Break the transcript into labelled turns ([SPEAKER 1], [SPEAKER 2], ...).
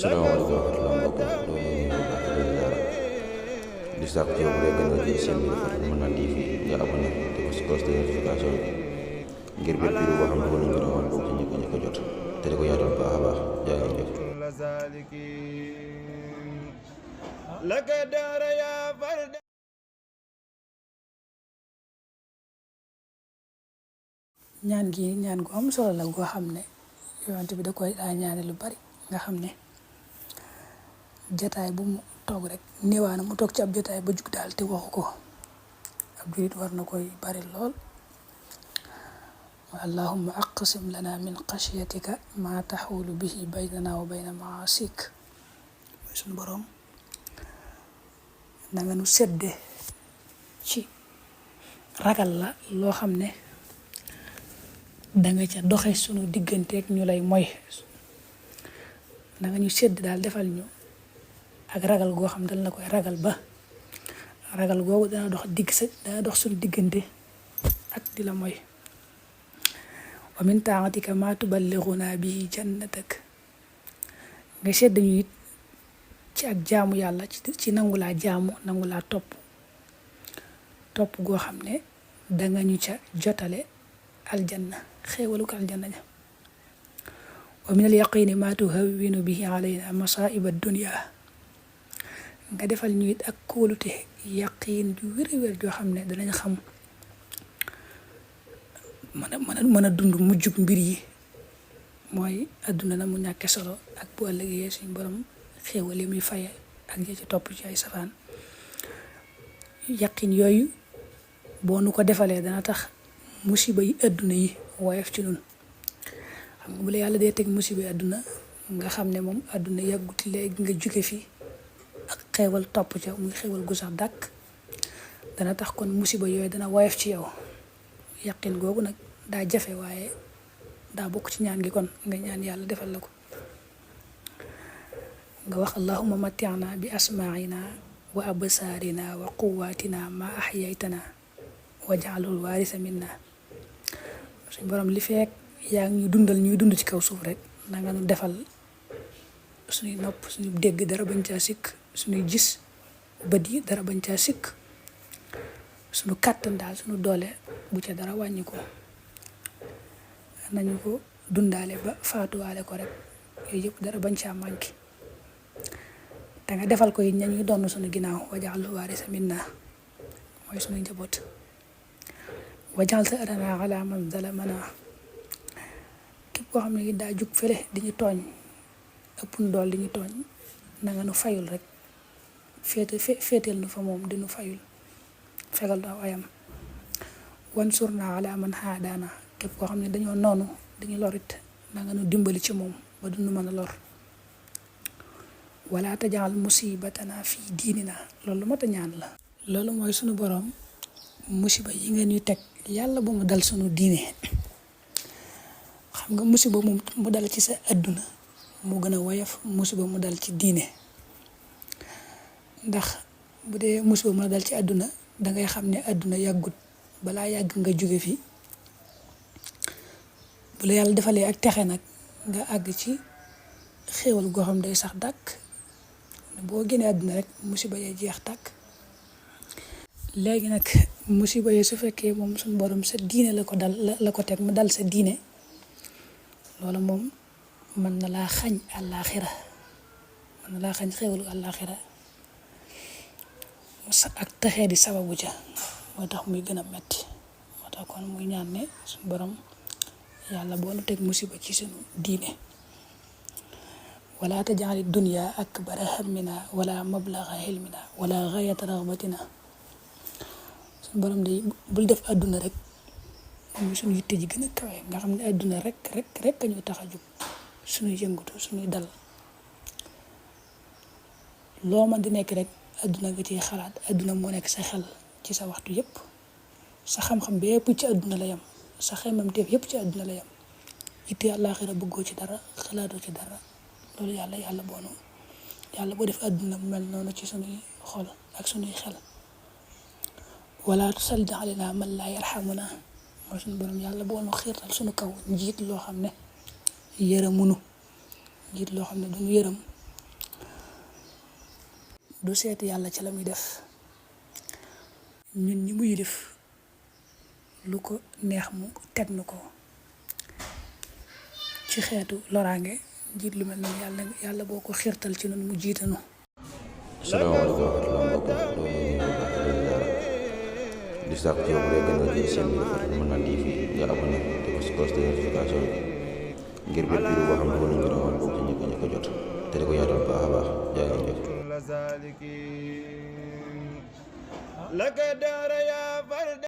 [SPEAKER 1] salaamaaleykum wa rahmatulah mbokk yi loolu ñu ngi baax di ziara di sàkk ci yow bu dee gën a jël seen bi Fatou Manane TV nga abonné te ko si cloche de notification bi ngir bépp vidéo boo xam ne dugal nañ ko doon bokk ci njëkk a jot te di ko yaatal baax a baax jaa ngeen jëf.
[SPEAKER 2] ñaan gi ñaan gu am solo la goo xam ne yonent bi da koy daa ñaane lu bari nga xam ne jataay bu mu toog rek néewaana mu toog ci ab jataay ba jug daal te waxu ko ab jurit war na koy bari lool. allahumma aqsim lana min xashyatika ma taxulu bihi baynana wa bayna maasik mooy suñu boroom na nga nu sedde ci ragal la loo xam ne danga ca doxe sunu digganteeg ñu lay moy na nga ñu sedd daal defal ñu ak ragal goo xam dal na koy ragal ba ragal googu dana dox sunu diggante ak di la moy. wa min taatika ma tuballighuna bihi jannatak nga sedd ñu it ci ak jaamu yàlla ci nangu laa jaamu nangu laa topp goo xam ne danga ñu ca jotale aljanna xéewalu ko aljanna ja. wa min al yaqini ma tuhawwinu bihi alayna masaiba dunya nga defal ñu it ak kóolute yaqiin ju wér joo xam ne danañ xam mën a dund mujjug mbir yi mooy adduna na mu ñàkke solo ak bu ëllëgee suñ borom xéewal yi muy faye ak ya ci topp ci ay safaan. yaqiin yooyu boo nu ko defalee dana tax musiba yi adduna yi woyof ci nun xam nga bu la yàlla dee teg musiba yi adduna nga xam ne moom adduna yàggut léegi nga jóge fi ak xeewal topp ca muy xeewal gu sax dàkk dana tax kon musiba yooyu dana woyof ci yow. yaqin googu nag daa jafe waaye daa bokk ci ñaan gi kon nga ñaan yàlla defal la ko nga wax allahumma matti'na bi asma'ina wa absaarina wa quwwatina ma ahyaytana waj'alhu waarisa minna suñ borom li fekk yaa ngi ñuy dund ci kaw suuf rek na nga nu defal suñuy nopp suñu dégg dara bañ caa sikk suñuy gis bët yi dara bañ caa sikk suñu kàttan daal suñu doole bu ca dara wàññi ko nañu ko dundaale ba faatuwaale ko rek yooyu yëpp dara bañ caa manqué te nga defal ko it ñañuy doon suñu ginnaaw waj'alhu waarisa minna mooy suñu njaboot. wajal sa'rana ala man zalamana képp koo xam ne daa jug fële di ñu tooñ ëpp nu dool di ñu tooñ na nga nu fayul rek féeteel nu fa moom di nu fayul fegal daaw ayam. wansurna ala man haadana képp koo xam ne dañoo noonu dañu lorit na nga nu dimbali ci moom ba du nu mën a lor. wala tajal musibatana fi diinina loolu mat a ñaan la. loolu mooy sunu boroom musiba yi nga ñuy teg yàlla ba mu dal sunu diine xam nga musiba mu dal ci sa adduna mu gën a woyof musiba mu dal ci diine ndax bu dee musiba mu dal ci adduna dangay xam ne adduna yàggut balaa yàgg nga jóge fi bu la yàlla defalee ak texe nag nga àgg ci xéewal goo xam day sax dàkk boo génnee adduna rek musiba yee jeex tàkk. léegi nag musiba yi su fekkee moom suñu borom sa diine la ko teg mu dal sa diine loolu moom mën na laa xañ àllaaxira mën na laa xañ xéwalu àllaaxira ak texee di sababu ja moo tax muy gën a metti moo tax kon muy ñaan ne suñu borom yàlla boo nu teg musiba ci suñu diine. wala taj'ali dunya akbara hammina wala mablagha hilmina wala ghayata raghbatina suñu borom de bul def àdduna rek moom suñu yitte ji gën a kawe nga xam ne àdduna rek a ñu tax a jóg suñuy yëngatu suñuy dal loo man di nekk rek àdduna nga ciy xalaat àdduna moo nekk sa xel ci sa waxtu yépp sa xam-xam bi yépp ci àdduna la yam sa xemam teef yépp ci àdduna la yam yitte àllaaxira bëggoo ci dara xalaatoo ci dara loolu yàlla boo def àdduna mel noonu ci suñuy xol ak suñuy xel. wala tusallit alayna man laa yarhamuna mooy suñu borom yàlla boo nu xiirtal suñu kaw njiit loo xam ne yërëmunu njiit loo xam ne duñu yërëm du seeti yàlla ci la muy def ñun ñi mu yilif lu ko neex mu teg na ko ci xeetu loraange njiit lu mel noonu yàlla boo ko xiirtal ci noonu mu jiitanu.
[SPEAKER 1] asalaamaaleykum wa rahmatulah mbokk yi di sàkk ci yow bu dee gën nga jël seen bi dafa mën naa di nga abonné te ko si cloche de notification bi ngir bépp vidéo boo xam ne nañ ko doon bokk ci ñëpp ko jot te di ko yaatal baax a baax jaa ngeen jëf.